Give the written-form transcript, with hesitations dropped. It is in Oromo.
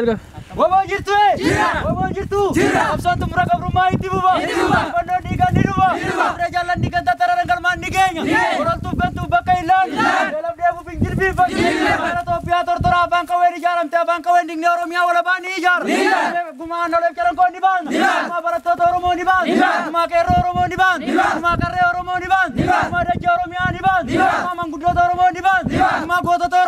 Jalqaba. Waboo jirtu ee? Waboo jirtu? Qabsoon xumura gabrummaa itti fufa. Fannoon dhiigaan ni dhufa. Firee jaallan dhiigan tattararan galmaan ni geenya. Horoltuuf gantuuf bakka hin laannu. Beelaf dheebuuf hin jilbiinfannu. Bara Itoophiyaa tortora afaan qawween ijaaramte, afaan qawween dignee Oromiyaa walabaa ni ijaara. Gumaa Anoleef Calanqoo ni baasna. Gumaa barattoota Oromoo ni baasna. Gumaa qeerroo Oromoo ni baasna. Gumaa qarree Oromoo ni baasna. Gumaa dachee Oromiyaa ni baasna. Gumaa manguddoota Oromoo ni baasna. Gumaa gootota